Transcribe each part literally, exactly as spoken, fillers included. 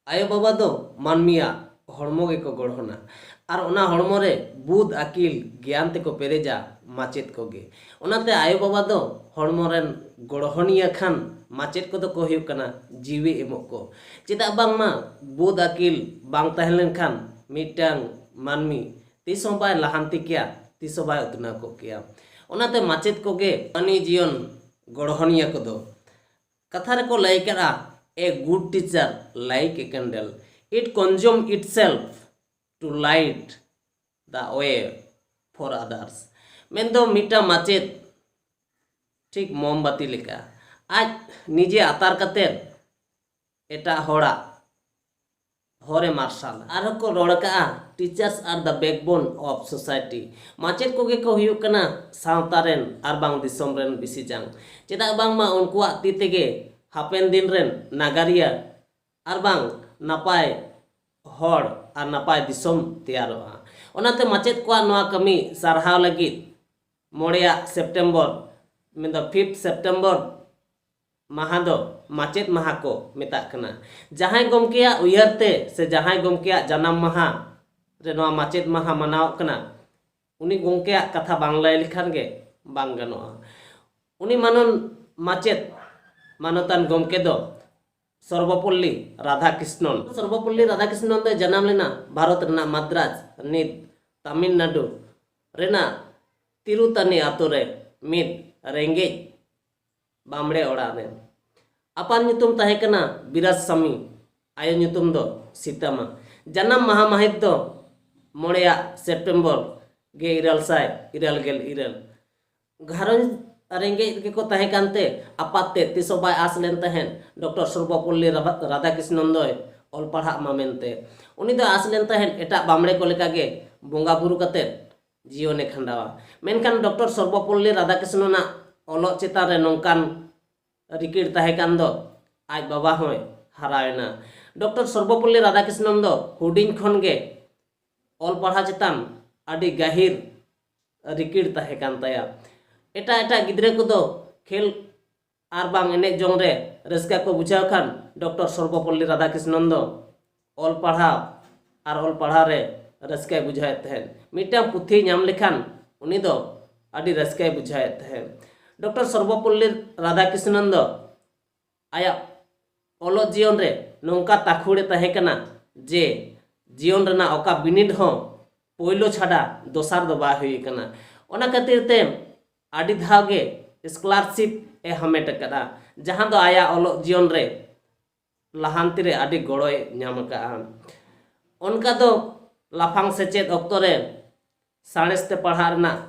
ᱟᱭᱳᱼᱵᱟᱵᱟ ᱫᱚ ᱢᱟᱹᱱᱢᱤᱭᱟᱜ ᱦᱚᱲᱢᱚ ᱜᱮᱠᱚ ᱜᱚᱲᱦᱚᱱᱟ᱾ ᱟᱨ ᱚᱱᱟ ᱦᱚᱲᱢᱚ ᱨᱮ ᱵᱩᱫᱽ, ᱟᱹᱠᱤᱞ, ᱜᱮᱭᱟᱱ ᱛᱮᱠᱚ ᱯᱮᱨᱮᱡᱟ ᱢᱟᱪᱮᱫ ᱠᱚᱜᱮ᱾ ᱚᱱᱟᱛᱮ ᱟᱭᱳᱼᱵᱟᱵᱟ ᱫᱚ ᱦᱚᱲᱢᱚ ᱨᱮᱱ ᱜᱚᱲᱦᱚᱱᱤᱭᱟᱹ ᱠᱷᱟᱱ ᱢᱟᱪᱮᱫ ᱠᱚᱫᱚ ᱠᱚ ᱦᱩᱭᱩᱜ ᱠᱟᱱᱟ ᱡᱤᱣᱤ ᱮᱢᱚᱜ ᱠᱚ᱾ ᱪᱮᱫᱟᱜ ᱵᱟᱝᱢᱟ ᱵᱩᱫᱽ ᱟᱹᱠᱤᱞ ᱵᱟᱝ ᱛᱟᱦᱮᱸ ᱞᱮᱱᱠᱷᱟᱱ ᱢᱤᱫᱴᱟᱝ ᱢᱟᱹᱱᱢᱤ ᱛᱤᱥ ᱦᱚᱸ ᱵᱟᱭ ᱞᱟᱦᱟᱱᱛᱤ ᱠᱮᱭᱟ, ᱛᱤᱥ ᱦᱚᱸ ᱵᱟᱭ ᱩᱛᱱᱟᱹᱣ ᱠᱚᱜ ᱠᱮᱭᱟ᱾ ᱚᱱᱟᱛᱮ ᱢᱟᱪᱮᱫ ᱠᱚᱜᱮ ᱢᱟᱹᱱᱢᱤ ᱡᱤᱭᱚᱱ ᱜᱚᱲᱦᱚᱱᱤᱭᱟᱹ ᱠᱚᱫᱚ᱾ ᱠᱟᱛᱷᱟ ᱨᱮᱠᱚ ᱞᱟᱹᱭ ᱠᱟᱫᱼᱟ, "A good teacher like a candle, it consume itself to light the way for others." ᱢᱮᱱᱫᱚ ᱢᱤᱫᱴᱟᱝ ᱢᱟᱪᱮᱫ ᱴᱷᱤᱠ ᱢᱳᱢᱵᱟᱛᱤ ᱞᱮᱠᱟ, ᱟᱡ ᱱᱤᱡᱮ ᱟᱛᱟᱨ ᱠᱟᱛᱮᱫ ᱮᱴᱟᱜ ᱦᱚᱲᱟᱜ ᱦᱚᱨᱮ ᱢᱟᱨᱥᱟᱞᱟ᱾ ᱟᱨᱦᱚᱸ ᱠᱚ ᱨᱚᱲ ᱠᱟᱜᱼᱟ, "Teachers are the backbone of society." ᱢᱟᱪᱮᱫ ᱠᱚᱜᱮ ᱠᱚ ᱦᱩᱭᱩᱜ ᱠᱟᱱᱟ ᱥᱟᱶᱛᱟ ᱨᱮᱱ ᱟᱨ ᱵᱟᱝ ᱫᱤᱥᱚᱢ ᱨᱮᱱ ᱵᱤᱥᱤ ᱡᱟᱝ᱾ ᱪᱮᱫᱟᱜ ᱵᱟᱝᱢᱟ ᱩᱱᱠᱩᱣᱟᱜ ᱛᱤ ᱛᱮᱜᱮ ᱦᱟᱯᱮᱱ ᱫᱤᱱ ᱨᱮᱱ ᱱᱟᱜᱟᱨᱤᱭᱟᱹ ᱟᱨ ᱵᱟᱝ ᱱᱟᱯᱟᱭ ᱦᱚᱲ ᱟᱨ ᱱᱟᱯᱟᱭ ᱫᱤᱥᱚᱢ ᱛᱮᱭᱟᱨᱚᱜᱼᱟ᱾ ᱚᱱᱟᱛᱮ ᱢᱟᱪᱮᱫ ᱠᱚᱣᱟᱜ ᱱᱚᱣᱟ ᱠᱟᱹᱢᱤ ᱥᱟᱨᱦᱟᱣ ᱞᱟᱹᱜᱤᱫ ᱢᱚᱬᱮᱭᱟᱜ ᱥᱮᱯᱴᱮᱢᱵᱚᱨ, ᱢᱮᱱᱫᱚ ᱯᱷᱤᱯᱛᱷ ᱥᱮᱯᱴᱮᱢᱵᱚᱨ ᱢᱟᱦᱟ ᱫᱚ ᱢᱟᱪᱮᱫ ᱢᱟᱦᱟ ᱠᱚ ᱢᱮᱛᱟᱜ ᱠᱟᱱᱟ᱾ ᱡᱟᱦᱟᱸᱭ ᱜᱚᱢᱠᱮᱭᱟᱜ ᱩᱭᱦᱟᱹᱨ ᱛᱮ ᱥᱮ ᱡᱟᱦᱟᱸᱭ ᱜᱚᱢᱠᱮᱭᱟᱜ ᱡᱟᱱᱟᱢ ᱢᱟᱦᱟ ᱨᱮ ᱱᱚᱣᱟ ᱢᱟᱪᱮᱫ ᱢᱟᱦᱟ ᱢᱟᱱᱟᱣᱚᱜ ᱠᱟᱱᱟ, ᱩᱱᱤ ᱜᱚᱢᱠᱮᱭᱟᱜ ᱠᱟᱛᱷᱟ ᱵᱟᱝ ᱞᱟᱹᱭ ᱞᱮᱠᱷᱟᱱ ᱜᱮ ᱵᱟᱝ ᱜᱟᱱᱚᱜᱼᱟ᱾ ᱩᱱᱤ ᱢᱟᱱᱚᱱ ᱢᱟᱪᱮᱫ, ᱢᱟᱱᱚᱛᱟᱱ ᱜᱚᱢᱠᱮ ᱫᱚ ᱥᱚᱨᱵᱚᱯᱚᱞᱞᱤ ᱨᱟᱫᱷᱟᱠᱨᱤᱥᱱᱚᱱ᱾ ᱥᱚᱨᱵᱚᱯᱚᱞᱞᱤ ᱨᱟᱫᱷᱟᱠᱨᱤᱥᱱᱚᱱ ᱫᱚᱭ ᱡᱟᱱᱟᱢ ᱞᱮᱱᱟ ᱵᱷᱟᱨᱚᱛ ᱨᱮᱱᱟᱜ ᱢᱟᱫᱽᱨᱟᱡᱽ, ᱱᱤᱛ ᱛᱟᱢᱤᱞᱱᱟᱰᱩ ᱨᱮᱱᱟᱜ ᱛᱤᱨᱩᱛᱟᱱᱤ ᱟᱛᱳ ᱨᱮ ᱢᱤᱫ ᱨᱮᱸᱜᱮᱡ ᱵᱟᱢᱲᱮ ᱚᱲᱟᱜ ᱨᱮ᱾ ᱟᱯᱟᱛ ᱧᱩᱛᱩᱢ ᱛᱟᱦᱮᱸ ᱠᱟᱱᱟ ᱵᱤᱨᱟᱡᱽ ᱥᱟᱢᱤ, ᱟᱭᱳ ᱧᱩᱛᱩᱢ ᱫᱚ ᱥᱤᱛᱟᱢᱟ᱾ ᱡᱟᱱᱟᱢ ᱢᱟᱦᱟ ᱢᱟᱹᱦᱤᱛ ᱫᱚ ᱢᱚᱬᱮᱭᱟᱜ ᱥᱮᱯᱴᱮᱢᱵᱚᱨ ᱜᱮᱞ ᱤᱨᱟᱹᱞ ᱥᱟᱭ ᱤᱨᱟᱹᱞ ᱜᱮᱞ ᱤᱨᱟᱹᱞ᱾ ᱜᱷᱟᱨᱚᱸᱡᱽ ᱨᱮᱸᱜᱮᱡ ᱨᱮᱜᱮ ᱠᱚ ᱛᱟᱦᱮᱸ ᱠᱟᱱᱛᱮ ᱟᱯᱟᱛ ᱛᱮ ᱛᱤᱥ ᱦᱚᱸ ᱵᱟᱭ ᱟᱸᱥ ᱞᱮᱱ ᱛᱟᱦᱮᱸᱫ ᱰᱚᱠᱴᱚᱨ ᱥᱚᱨᱵᱚᱯᱚᱞᱞᱤ ᱨᱟᱵᱷᱟ-, ᱨᱟᱫᱷᱟᱠᱨᱤᱥᱱᱚᱱ ᱫᱚᱭ ᱚᱞ ᱯᱟᱲᱦᱟᱜ ᱢᱟ ᱢᱮᱱᱛᱮ᱾ ᱩᱱᱤ ᱫᱚ ᱟᱸᱥ ᱞᱮᱱ ᱛᱟᱦᱮᱸᱫ ᱮᱴᱟᱜ ᱵᱟᱢᱲᱮ ᱠᱚ ᱞᱮᱠᱟᱜᱮ ᱵᱚᱸᱜᱟ ᱵᱩᱨᱩ ᱠᱟᱛᱮᱫ ᱡᱤᱭᱚᱱᱮ ᱠᱷᱟᱸᱰᱟᱣᱟ᱾ ᱢᱮᱱᱠᱷᱟᱱ ᱰᱚᱠᱴᱚᱨ ᱥᱚᱨᱵᱚᱯᱚᱞᱞᱤ ᱨᱟᱫᱷᱟᱠᱨᱤᱥᱱᱚᱱᱟᱜ ᱚᱞᱚᱜ ᱪᱮᱛᱟᱱ ᱨᱮ ᱱᱚᱝᱠᱟᱱ ᱨᱤᱠᱤᱲ ᱛᱟᱦᱮᱸ ᱠᱟᱱ ᱫᱚ ᱟᱡ ᱵᱟᱵᱟ ᱦᱚᱸᱭ ᱦᱟᱨᱟᱣᱮᱱᱟ᱾ ᱰᱚᱠᱴᱚᱨ ᱥᱚᱨᱵᱚᱯᱚᱞᱞᱤ ᱨᱟᱫᱷᱟᱠᱨᱤᱥᱱᱚᱱ ᱫᱚ ᱦᱩᱰᱤᱧ ᱠᱷᱚᱱ ᱜᱮ ᱚᱞ ᱯᱟᱲᱦᱟᱣ ᱪᱮᱛᱟᱱ ᱟᱹᱰᱤ ᱜᱟᱹᱦᱤᱨ ᱨᱤᱠᱤᱲ ᱛᱟᱦᱮᱸ ᱠᱟᱱ ᱛᱟᱭᱟ᱾ ᱮᱴᱟᱜ ᱮᱴᱟᱜ ᱜᱤᱫᱽᱨᱟᱹ ᱠᱚᱫᱚ ᱠᱷᱮᱞ ᱟᱨ ᱵᱟᱝ ᱮᱱᱮᱡ ᱡᱚᱝ ᱨᱮ ᱨᱟᱹᱥᱠᱟᱹ ᱠᱚ ᱵᱩᱡᱷᱟᱹᱣ ᱠᱷᱟᱱ, ᱰᱚᱠᱴᱚᱨ ᱥᱚᱨᱵᱚᱯᱚᱞᱞᱤ ᱨᱟᱫᱷᱟᱠᱨᱤᱥᱱᱚᱱ ᱫᱚ ᱚᱞ ᱯᱟᱲᱦᱟᱣ ᱟᱨ ᱚᱞ ᱯᱟᱲᱦᱟᱣ ᱨᱮ ᱨᱟᱹᱥᱠᱟᱹᱭ ᱵᱩᱡᱷᱟᱹᱣᱮᱫ ᱛᱟᱦᱮᱸᱫ᱾ ᱢᱤᱫᱴᱟᱝ ᱯᱩᱛᱷᱤ ᱧᱟᱢ ᱞᱮᱠᱷᱟᱱ ᱩᱱᱤ ᱫᱚ ᱟᱹᱰᱤ ᱨᱟᱹᱥᱠᱟᱹᱭ ᱵᱩᱡᱷᱟᱹᱣᱮᱫ ᱛᱟᱦᱮᱸᱫ᱾ ᱰᱚᱠᱴᱚᱨ ᱥᱚᱨᱵᱚᱯᱚᱞᱞᱤ ᱨᱟᱫᱷᱟᱠᱨᱤᱥᱱᱚᱱ ᱫᱚ ᱟᱭᱟᱜ ᱚᱞᱚᱜ ᱡᱤᱭᱚᱱ ᱨᱮ ᱱᱚᱝᱠᱟ ᱛᱟᱹᱠᱷᱩᱲᱮ ᱛᱟᱦᱮᱸ ᱠᱟᱱᱟ ᱡᱮ ᱡᱤᱭᱚᱱ ᱨᱮᱱᱟᱜ ᱚᱠᱟ ᱵᱤᱱᱤᱰ ᱦᱚᱸ ᱯᱳᱭᱞᱳ ᱪᱷᱟᱰᱟ ᱫᱚᱥᱟᱨ ᱫᱚ ᱵᱟᱭ ᱦᱩᱭ ᱠᱟᱱᱟ᱾ ᱚᱱᱟ ᱠᱷᱟᱹᱛᱤᱨ ᱛᱮ ᱟᱹᱰᱤ ᱫᱷᱟᱣ ᱜᱮ ᱥᱠᱚᱞᱟᱨᱥᱤᱯ ᱮ ᱦᱟᱢᱮᱴ ᱟᱠᱟᱫᱟ, ᱡᱟᱦᱟᱸ ᱫᱚ ᱟᱭᱟᱜ ᱚᱞᱚᱜ ᱡᱤᱭᱚᱱ ᱨᱮ ᱞᱟᱦᱟᱱᱛᱤ ᱨᱮ ᱟᱹᱰᱤ ᱜᱚᱲᱚᱭ ᱧᱟᱢ ᱟᱠᱟᱫᱼᱟ᱾ ᱚᱱᱠᱟ ᱫᱚ ᱞᱟᱯᱷᱟᱝ ᱥᱮᱪᱮᱫ ᱚᱠᱛᱚ ᱨᱮ ᱥᱟᱬᱮᱥ ᱛᱮ ᱯᱟᱲᱦᱟᱜ ᱨᱮᱱᱟᱜ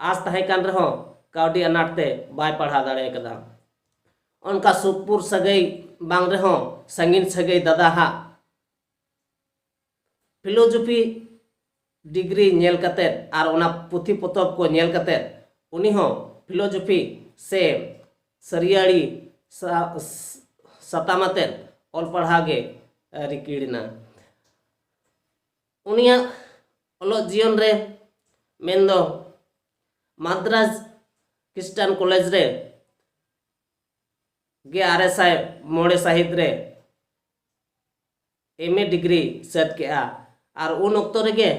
ᱟᱸᱥ ᱛᱟᱦᱮᱸ ᱠᱟᱱ ᱨᱮᱦᱚᱸ ᱠᱟᱹᱣᱰᱤ ᱟᱱᱟᱴ ᱛᱮ ᱵᱟᱭ ᱯᱟᱲᱦᱟᱣ ᱫᱟᱲᱮ ᱟᱠᱟᱫᱟ᱾ ᱚᱱᱠᱟ ᱥᱩᱨ ᱥᱩᱯᱩᱨ ᱥᱟᱹᱜᱟᱹᱭ ᱵᱟᱝ ᱨᱮᱦᱚᱸ ᱥᱟᱺᱜᱤᱧ ᱥᱟᱹᱜᱟᱹᱭ ᱫᱟᱫᱟ ᱦᱟᱜ ᱯᱷᱤᱞᱳᱡᱚᱯᱷᱤ ᱰᱤᱜᱽᱨᱤ ᱧᱮᱞ ᱠᱟᱛᱮᱫ ᱟᱨ ᱚᱱᱟ ᱯᱩᱛᱷᱤ ᱯᱚᱛᱚᱵ ᱠᱚ ᱧᱮᱞ ᱠᱟᱛᱮᱫ ᱩᱱᱤ ᱦᱚᱸ ᱯᱷᱤᱞᱳᱡᱚᱯᱷᱤ ᱥᱮ ᱥᱟᱹᱨᱤᱭᱟᱹᱲᱤ ᱥᱟ- ᱥᱟᱛᱟᱢ ᱟᱛᱮᱫ ᱚᱞ ᱯᱟᱲᱦᱟᱣ ᱜᱮ ᱨᱤᱠᱤᱲ ᱮᱱᱟ᱾ ᱩᱱᱤᱭᱟᱜ ᱚᱞᱚᱜ ᱡᱤᱭᱚᱱ ᱨᱮ ᱢᱮᱱᱫᱚ ᱢᱟᱫᱽᱨᱟᱡᱽ ᱠᱷᱨᱤᱥᱴᱟᱱ ᱠᱚᱞᱮᱡᱽ ᱨᱮ ᱜᱮᱞ ᱟᱨᱮ ᱥᱟᱭ ᱢᱚᱬᱮ ᱥᱟᱹᱦᱤᱛ ᱨᱮ ᱮᱢ ᱮ ᱰᱤᱜᱽᱨᱤ ᱥᱟᱹᱛ ᱠᱮᱜᱼᱟ᱾ ᱟᱨ ᱩᱱ ᱚᱠᱛᱚ ᱨᱮᱜᱮ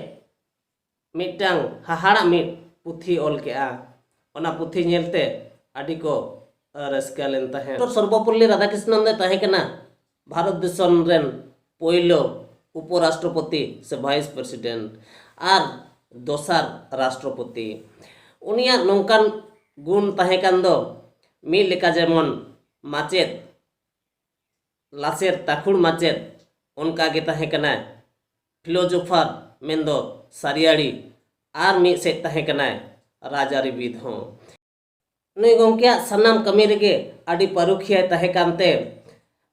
ᱢᱤᱫᱴᱟᱝ ᱦᱟᱦᱟᱲᱟᱜ ᱢᱤᱫ ᱯᱩᱛᱷᱤ ᱚᱞ ᱠᱮᱜᱼᱟ᱾ ᱚᱱᱟ ᱯᱩᱛᱷᱤ ᱧᱮᱞᱛᱮ ᱟᱹᱰᱤ ᱠᱚ ᱨᱟᱹᱥᱠᱟᱹ ᱞᱮᱱ ᱛᱟᱦᱮᱸᱫ᱾ ᱰᱚᱠᱴᱚᱨ ᱥᱚᱨᱵᱚᱯᱚᱞᱞᱤ ᱨᱟᱫᱷᱟᱠᱨᱤᱥᱱᱚᱱ ᱫᱚᱭ ᱛᱟᱦᱮᱸ ᱠᱟᱱᱟ ᱵᱷᱟᱨᱚᱛ ᱫᱤᱥᱚᱢ ᱨᱮᱱ ᱯᱳᱭᱞᱳ ᱩᱯᱚᱨᱟᱥᱴᱨᱚᱯᱚᱛᱤ ᱥᱮ ᱵᱷᱟᱭᱤᱥ ᱯᱨᱮᱥᱤᱰᱮᱱᱴ ᱟᱨ ᱫᱚᱥᱟᱨ ᱨᱟᱥᱴᱨᱚᱯᱚᱛᱤ᱾ ᱩᱱᱤᱭᱟᱜ ᱱᱚᱝᱠᱟᱱ ᱜᱩᱱ ᱛᱟᱦᱮᱸ ᱠᱟᱱ ᱫᱚ ᱢᱤᱫ ᱞᱮᱠᱟ ᱡᱮᱢᱚᱱ ᱢᱟᱪᱮᱫ, ᱞᱟᱥᱮᱨ ᱛᱟᱹᱠᱷᱩᱲ ᱢᱟᱪᱮᱫ, ᱚᱱᱠᱟ ᱜᱮ ᱛᱟᱦᱮᱸ ᱠᱟᱱᱟᱭ ᱯᱷᱤᱞᱳᱡᱚᱯᱷᱟᱨ, ᱢᱮᱱᱫᱚ ᱥᱟᱹᱨᱤᱭᱟᱹᱲᱤ, ᱟᱨ ᱢᱤᱫ ᱥᱮᱫ ᱛᱟᱦᱮᱸ ᱠᱟᱱᱟᱭ ᱨᱟᱡᱽᱟᱹᱨᱤᱵᱤᱫ ᱦᱚᱸ᱾ ᱱᱩᱭ ᱜᱚᱢᱠᱮᱭᱟᱜ ᱥᱟᱱᱟᱢ ᱠᱟᱹᱢᱤ ᱨᱮᱜᱮ ᱟᱹᱰᱤ ᱯᱟᱹᱨᱩᱠᱷᱤᱭᱟᱹᱭ ᱛᱟᱦᱮᱸ ᱠᱟᱱᱛᱮ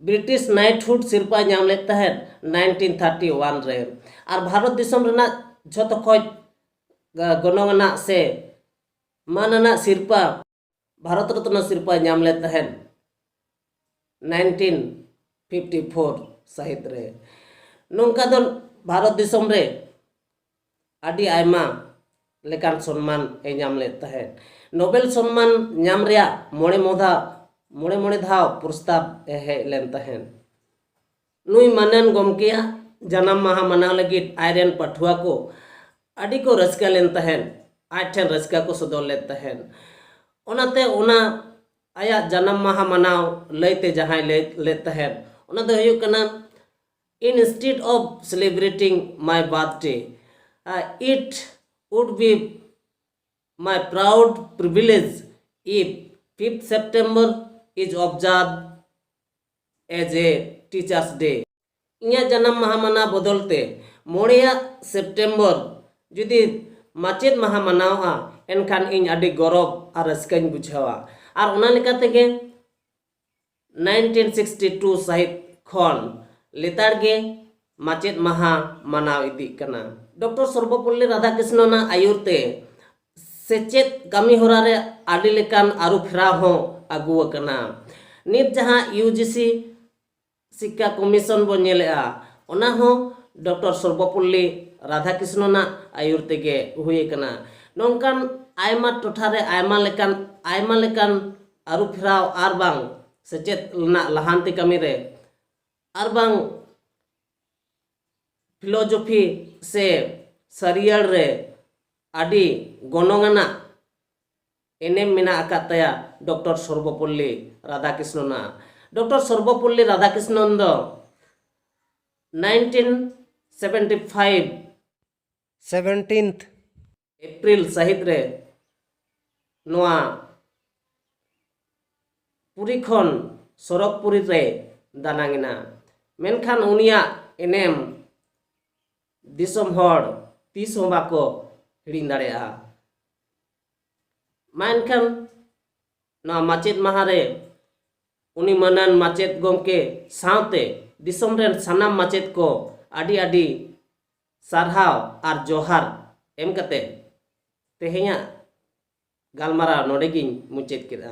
ᱵᱨᱤᱴᱤᱥ ᱱᱟᱭᱤᱴᱦᱩᱰ ᱥᱤᱨᱯᱟᱭ ᱧᱟᱢ ᱞᱮᱫ ᱛᱟᱦᱮᱸᱫ ᱱᱟᱭᱤᱱᱴᱤᱱ ᱛᱷᱟᱨᱴᱤ ᱳᱣᱟᱱ ᱨᱮ᱾ ᱟᱨ ᱵᱷᱟᱨᱚᱛ ᱫᱤᱥᱚᱢ ᱨᱮᱱᱟᱜ ᱡᱷᱚᱛᱚ ᱠᱷᱚᱡ ᱜᱚᱱᱚᱝ ᱟᱱᱟᱜ ᱥᱮ ᱢᱟᱹᱱ ᱟᱱᱟᱜ ᱥᱤᱨᱯᱟ ᱵᱷᱟᱨᱚᱛ ᱨᱚᱛᱱᱚ ᱥᱤᱨᱯᱟᱭ ᱧᱟᱢ ᱞᱮᱫ ᱛᱟᱦᱮᱸᱫ ᱱᱟᱭᱤᱱᱴᱤᱱ ᱯᱷᱤᱯᱴᱤ ᱯᱷᱳᱨ ᱥᱟᱹᱦᱤᱛ ᱨᱮ᱾ ᱱᱚᱝᱠᱟ ᱫᱚ ᱵᱷᱟᱨᱚᱛ ᱫᱤᱥᱚᱢ ᱨᱮ ᱟᱹᱰᱤ ᱟᱭᱢᱟ ᱞᱮᱠᱟᱱ ᱥᱚᱱᱢᱟᱱ ᱮ ᱧᱟᱢ ᱞᱮᱫ ᱛᱟᱦᱮᱸᱫ᱾ ᱱᱳᱵᱮᱞ ᱥᱚᱱᱢᱟᱱ ᱧᱟᱢ ᱨᱮᱭᱟᱜ ᱢᱚᱬᱮ ᱢᱚᱦᱫᱟ ᱢᱚᱬᱮ ᱢᱚᱬᱮ ᱫᱷᱟᱣ ᱯᱨᱚᱥᱛᱟᱵ ᱮ ᱦᱮᱡ ᱞᱮᱱ ᱛᱟᱦᱮᱸᱫ᱾ ᱱᱩᱭ ᱢᱟᱹᱱᱟᱱ ᱜᱚᱢᱠᱮᱭᱟᱜ ᱡᱟᱱᱟᱢ ᱢᱟᱦᱟ ᱢᱟᱱᱟᱣ ᱞᱟᱹᱜᱤᱫ ᱟᱡᱨᱮᱱ ᱯᱟᱹᱴᱷᱩᱣᱟᱹ ᱠᱚ ᱟᱹᱰᱤ ᱠᱚ ᱨᱟᱹᱥᱠᱟᱹ ᱞᱮᱱ ᱛᱟᱦᱮᱸᱫ, ᱟᱡ ᱴᱷᱮᱱ ᱨᱟᱹᱥᱠᱟᱹ ᱠᱚ ᱥᱚᱫᱚᱨ ᱞᱮᱫ ᱛᱟᱦᱮᱸᱫ᱾ ᱚᱱᱟᱛᱮ ᱚᱱᱟ ᱟᱭᱟᱜ ᱡᱟᱱᱟᱢ ᱢᱟᱦᱟ ᱢᱟᱱᱟᱣ ᱞᱟᱹᱭᱛᱮ ᱡᱟᱦᱟᱸᱭ ᱞᱟᱹᱭ ᱞᱮᱫ ᱛᱟᱦᱮᱸᱫ, ᱚᱱᱟ ᱫᱚ ᱦᱩᱭᱩᱜ ᱠᱟᱱᱟ, "Instead of celebrating my birthday, uh, it would be my proud privilege if fifth September is observed as a Teacher's Day." ᱤᱧᱟᱹᱜ ᱡᱟᱱᱟᱢ ᱢᱟᱦᱟ ᱢᱟᱱᱟᱣ ᱵᱚᱫᱚᱞ ᱛᱮ ᱢᱚᱬᱮᱭᱟᱜ ᱥᱮᱯᱴᱮᱢᱵᱚᱨ ᱡᱩᱫᱤ ᱢᱟᱪᱮᱫ ᱢᱟᱦᱟ ᱢᱟᱱᱟᱣᱚᱜᱼᱟ, ᱮᱱᱠᱷᱟᱱ ᱤᱧ ᱟᱹᱰᱤ ᱜᱚᱨᱚᱵᱽ ᱟᱨ ᱨᱟᱹᱥᱠᱟᱹᱧ ᱵᱩᱡᱷᱟᱹᱣᱟ᱾ ᱟᱨ ᱚᱱᱟ ᱞᱮᱠᱟ ᱛᱮᱜᱮ ᱱᱟᱭᱤᱱᱴᱤᱱ ᱥᱤᱠᱥᱴᱤ ᱴᱩ ᱥᱟᱹᱦᱤᱛ ᱠᱷᱚᱱ ᱞᱮᱛᱟᱲ ᱜᱮ ᱢᱟᱪᱮᱫ ᱢᱟᱦᱟ ᱢᱟᱱᱟᱣ ᱤᱫᱤᱜ ᱠᱟᱱᱟ᱾ ᱰᱚᱠᱴᱚᱨ ᱥᱚᱨᱵᱚᱯᱚᱞᱞᱤ ᱨᱟᱫᱷᱟᱠᱨᱤᱥᱱᱚᱱᱟᱜ ᱟᱹᱭᱩᱨ ᱛᱮ ᱥᱮᱪᱮᱫ ᱠᱟᱹᱢᱤ ᱦᱚᱨᱟ ᱨᱮ ᱟᱹᱰᱤ ᱞᱮᱠᱟᱱ ᱟᱹᱨᱩ ᱯᱷᱮᱨᱟᱣ ᱦᱚᱸ ᱟᱹᱜᱩ ᱟᱠᱟᱱᱟ᱾ ᱱᱤᱛ ᱡᱟᱦᱟᱸ ᱤᱭᱩ ᱡᱤ ᱥᱤ ᱥᱤᱠᱠᱷᱟ ᱠᱚᱢᱤᱥᱚᱱ ᱵᱚᱱ ᱧᱮᱞᱮᱜᱼᱟ, ᱚᱱᱟ ᱦᱚᱸ ᱰᱚᱠᱴᱚᱨ ᱥᱚᱨᱵᱚᱯᱚᱞᱞᱤ ᱨᱟᱫᱷᱟᱠᱨᱤᱥᱱᱚᱱᱟᱜ ᱟᱹᱭᱩᱨ ᱛᱮᱜᱮ ᱦᱩᱭ ᱟᱠᱟᱱᱟ᱾ ᱱᱚᱝᱠᱟᱱ ᱟᱭᱢᱟ ᱴᱚᱴᱷᱟ ᱨᱮ ᱟᱭᱢᱟ ᱞᱮᱠᱟᱱ, ᱟᱭᱢᱟ ᱞᱮᱠᱟᱱ ᱟᱹᱨᱩ ᱯᱷᱮᱨᱟᱣ ᱟᱨ ᱵᱟᱝ ᱥᱮᱪᱮᱫ ᱨᱮᱱᱟᱜ ᱞᱟᱦᱟᱱᱛᱤ ᱠᱟᱹᱢᱤ ᱨᱮ ᱟᱨ ᱵᱟᱝ ᱯᱷᱤᱞᱳᱡᱚᱯᱷᱤ ᱥᱮ ᱥᱟᱹᱨᱤᱭᱟᱹᱲ ᱨᱮ ᱟᱹᱰᱤ ᱜᱚᱱᱚᱝ ᱟᱱᱟᱜ ᱮᱱᱮᱢ ᱢᱮᱱᱟᱜ ᱟᱠᱟᱫ ᱛᱟᱭᱟ ᱰᱚᱠᱴᱚᱨ ᱥᱚᱨᱵᱚᱯᱚᱞᱞᱤ ᱨᱟᱫᱷᱟᱠᱨᱤᱥᱱᱚᱱᱟᱜ᱾ ᱰᱚᱠᱴᱚᱨ ᱥᱚᱨᱵᱚᱯᱚᱞᱞᱤ ᱨᱟᱫᱷᱟᱠᱨᱤᱥᱱᱚᱱ ᱫᱚ ᱱᱟᱭᱤᱱᱴᱤᱱ ᱥᱮᱵᱷᱮᱱᱴᱤ ᱯᱷᱟᱭᱤᱵᱷ ᱥᱮᱵᱷᱮᱱᱴᱤᱱᱛᱷ ᱮᱯᱨᱤᱞ ᱥᱟᱹᱦᱤᱛ ᱨᱮ ᱱᱚᱣᱟ ᱯᱩᱨᱤ ᱠᱷᱚᱱ ᱥᱚᱨᱚᱜᱽᱯᱩᱨᱤ ᱨᱮ ᱫᱟᱱᱟᱝ ᱮᱱᱟ᱾ ᱢᱮᱱᱠᱷᱟᱱ ᱩᱱᱤᱭᱟᱜ ᱮᱱᱮᱢ ᱫᱤᱥᱚᱢ ᱦᱚᱲ ᱛᱤᱥ ᱦᱚᱸ ᱵᱟᱠᱚ ᱦᱤᱲᱤᱧ ᱫᱟᱲᱮᱭᱟᱜᱼᱟ᱾ ᱢᱟ ᱮᱱᱠᱷᱟᱱ ᱱᱚᱣᱟ ᱢᱟᱪᱮᱫ ᱢᱟᱦᱟ ᱨᱮ ᱩᱱᱤ ᱢᱟᱹᱱᱟᱱ ᱢᱟᱪᱮᱫ ᱜᱚᱢᱠᱮ ᱥᱟᱶᱛᱮ ᱫᱤᱥᱚᱢ ᱨᱮᱱ ᱥᱟᱱᱟᱢ ᱢᱟᱪᱮᱫ ᱠᱚ ᱟᱹᱰᱤ ᱟᱹᱰᱤ ᱥᱟᱨᱦᱟᱣ ᱟᱨ ᱡᱚᱦᱟᱨ ᱮᱢ ᱠᱟᱛᱮ ᱛᱮᱦᱮᱧᱟᱜ ᱜᱟᱞᱢᱟᱨᱟᱣ ᱱᱚᱰᱮ ᱜᱤᱧ ᱢᱩᱪᱟᱹᱫ ᱠᱮᱫᱼᱟ᱾